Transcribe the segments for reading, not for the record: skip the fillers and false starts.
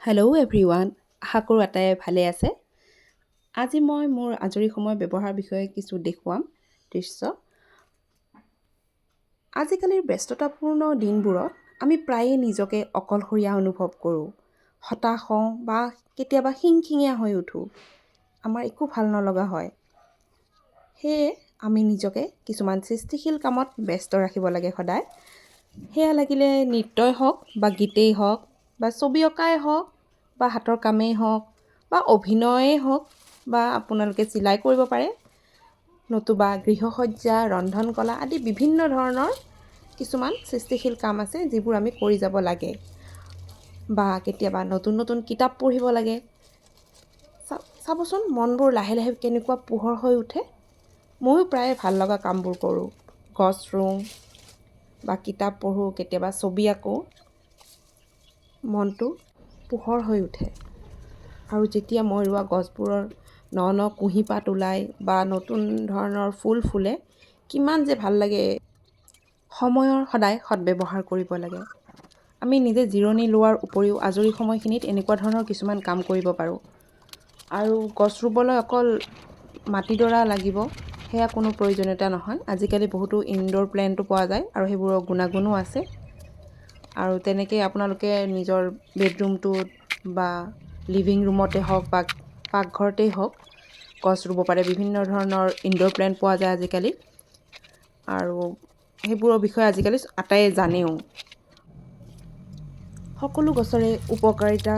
Hello' everyone, আশা কৰোঁ আটাইয়ে ভালে আছে। আজি মই মোৰ আজৰি সময় ব্যৱহাৰৰ বিষয়ে কিছু দেখুৱাম দৃশ্য। আজিকালিৰ ব্যস্ততাপূৰ্ণ দিনবোৰত আমি প্ৰায়ে নিজকে অকলশৰীয়া অনুভৱ কৰোঁ, হতাশ হওঁ বা কেতিয়াবা খিংখিঙীয়া হৈ উঠোঁ। আমাৰ একো ভাল নলগা হয়। সেয়ে আমি নিজকে কিছুমান সৃষ্টিশীল কামত ব্যস্ত ৰাখিব লাগে সদায়। সেয়া লাগিলে নৃত্যই হওক বা গীতেই হওক বা ছবি অঁকাই হওক বা হাতৰ কামেই হওক বা অভিনয়েই হওক বা আপোনালোকে চিলাই কৰিব পাৰে, নতুবা গৃহসজ্জা, ৰন্ধন কলা আদি বিভিন্ন ধৰণৰ কিছুমান সৃষ্টিশীল কাম আছে যিবোৰ আমি কৰি যাব লাগে। বা কেতিয়াবা নতুন নতুন কিতাপ পঢ়িব লাগে। চাবচোন, মনবোৰ লাহে লাহে কেনেকুৱা পোহৰ হৈ উঠে। ময়ো প্ৰায়ে ভাল লগা কামবোৰ কৰোঁ। গছ ৰুওঁ বা কিতাপ পঢ়োঁ, কেতিয়াবা ছবি আঁকো। মনটো পোহৰ হৈ উঠে। আৰু যেতিয়া মই ৰোৱা গছবোৰৰ ন ন কুঁহিপাত ওলায় বা নতুন ধৰণৰ ফুল ফুলে, কিমান যে ভাল লাগে! সময়ৰ সদায় সদব্যৱহাৰ কৰিব লাগে। আমি নিজে জিৰণি লোৱাৰ উপৰিও আজৰি সময়খিনিত এনেকুৱা ধৰণৰ কিছুমান কাম কৰিব পাৰোঁ। আৰু গছ ৰুবলৈ অকল মাটিডৰা লাগিব, সেয়া কোনো প্ৰয়োজনীয়তা নহয়। আজিকালি বহুতো ইনড'ৰ প্লেণ্টো পোৱা যায় আৰু সেইবোৰৰ গুণাগুণো আছে। আৰু তেনেকেই আপোনালোকে নিজৰ বেডৰুমটোত বা লিভিং ৰুমতে হওক বা পাকঘৰতেই হওক গছ ৰুব পাৰে। বিভিন্ন ধৰণৰ ইনড'ৰ প্লেণ্ট পোৱা যায় আজিকালি আৰু সেইবোৰৰ বিষয়ে আজিকালি আটাইয়ে জানেও। সকলো গছৰে উপকাৰিতা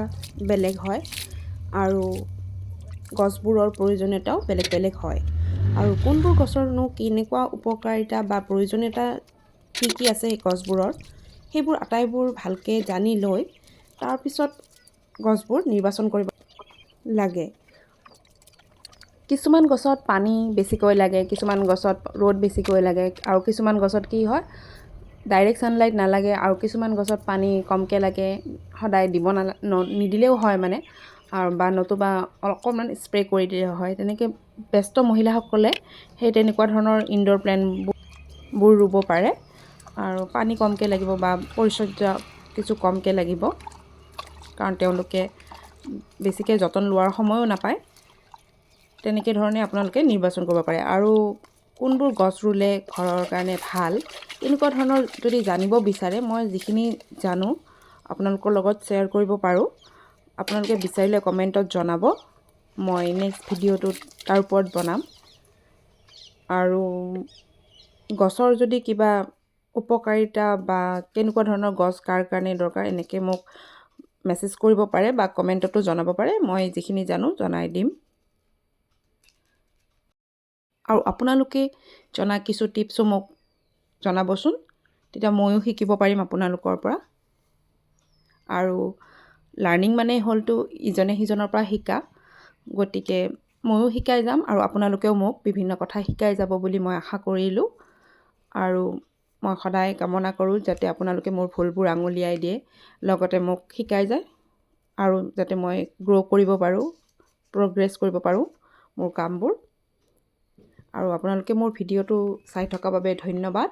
বেলেগ হয় আৰু গছবোৰৰ প্ৰয়োজনীয়তাও বেলেগ বেলেগ হয়। আৰু কোনবোৰ গছৰনো কেনেকুৱা উপকাৰিতা বা প্ৰয়োজনীয়তা কি কি আছে সেই গছবোৰৰ, সেইবোৰ আটাইবোৰ ভালকৈ জানি লৈ তাৰপিছত গছবোৰ নিৰ্বাচন কৰিব লাগে। কিছুমান গছত পানী বেছিকৈ লাগে, কিছুমান গছত ৰ'দ বেছিকৈ লাগে আৰু কিছুমান গছত কি হয়, ডাইৰেক্ট ছানলাইট নালাগে আৰু কিছুমান গছত পানী কমকৈ লাগে, সদায় দিব নিদিলেও হয় মানে, আৰু বা নতুবা অকণমান স্প্ৰে কৰি দিলেও হয়। তেনেকৈ ব্যস্ত মহিলাসকলে সেই তেনেকুৱা ধৰণৰ ইনড'ৰ প্লেণ্টবোৰ ৰুব পাৰে। আৰু পানী কমকৈ লাগিব বা পৰিচৰ্যা কিছু কমকৈ লাগিব, কাৰণ তেওঁলোকে বেছিকৈ যতন লোৱাৰ সময়ো নাপায়। তেনেকৈ ধৰণে আপোনালোকে নিৰ্বাচন কৰিব পাৰে। আৰু কোনবোৰ গছ ৰুলে ঘৰৰ কাৰণে ভাল, তেনেকুৱা ধৰণৰ যদি জানিব বিচাৰে, মই যিখিনি জানো আপোনালোকৰ লগত শ্বেয়াৰ কৰিব পাৰোঁ। আপোনালোকে বিচাৰিলে কমেণ্টত জনাব, মই নেক্সট ভিডিঅ'টোত তাৰ ওপৰত বনাম। আৰু গছৰ যদি কিবা উপকাৰিতা বা কেনেকুৱা ধৰণৰ গছ কাৰ কাৰণে দৰকাৰ, এনেকৈ মোক মেছেজ কৰিব পাৰে বা কমেণ্টতো জনাব পাৰে। মই যিখিনি জানো জনাই দিম। আৰু আপোনালোকে জনা কিছু টিপছো মোক জনাবচোন, তেতিয়া ময়ো শিকিব পাৰিম আপোনালোকৰ পৰা। আৰু লাৰ্ণিং মানে হ'লতো ইজনে সিজনৰ পৰা শিকা। গতিকে ময়ো শিকাই যাম আৰু আপোনালোকেও মোক বিভিন্ন কথা শিকাই যাব বুলি মই আশা কৰিলোঁ। আৰু মই সদায় কামনা কৰোঁ যাতে আপোনালোকে মোৰ ভুলবোৰ আঙুলিয়াই দিয়ে, লগতে মোক শিকাই যায় আৰু যাতে মই গ্ৰ' কৰিব পাৰোঁ, প্ৰগ্ৰেছ কৰিব পাৰোঁ মোৰ কামবোৰ। আৰু আপোনালোকে মোৰ ভিডিঅ'টো চাই থকাৰ বাবে ধন্যবাদ।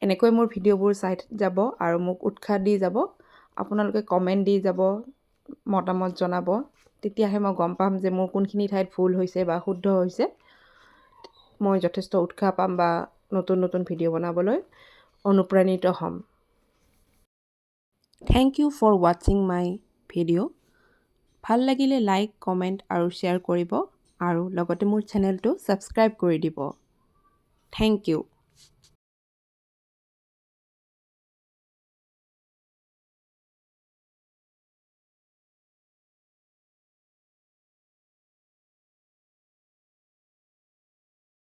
এনেকৈ মোৰ ভিডিঅ'বোৰ চাই যাব আৰু মোক উৎসাহ দি যাব। আপোনালোকে কমেণ্ট দি যাব, মতামত জনাব, তেতিয়াহে মই গম পাম যে মোৰ কোনখিনি ঠাইত ভুল হৈছে বা শুদ্ধ হৈছে। মই যথেষ্ট উৎসাহ পাম বা নতুন নতুন ভিডিঅ' বনাবলৈ অনুপ্ৰাণিত হ'ম। Thank you for watching my video. ভাল লাগিলে লাইক, কমেণ্ট আৰু শ্বেয়াৰ কৰিব আৰু লগতে মোৰ চেনেলটো ছাবস্ক্ৰাইব কৰি দিব। Thank you.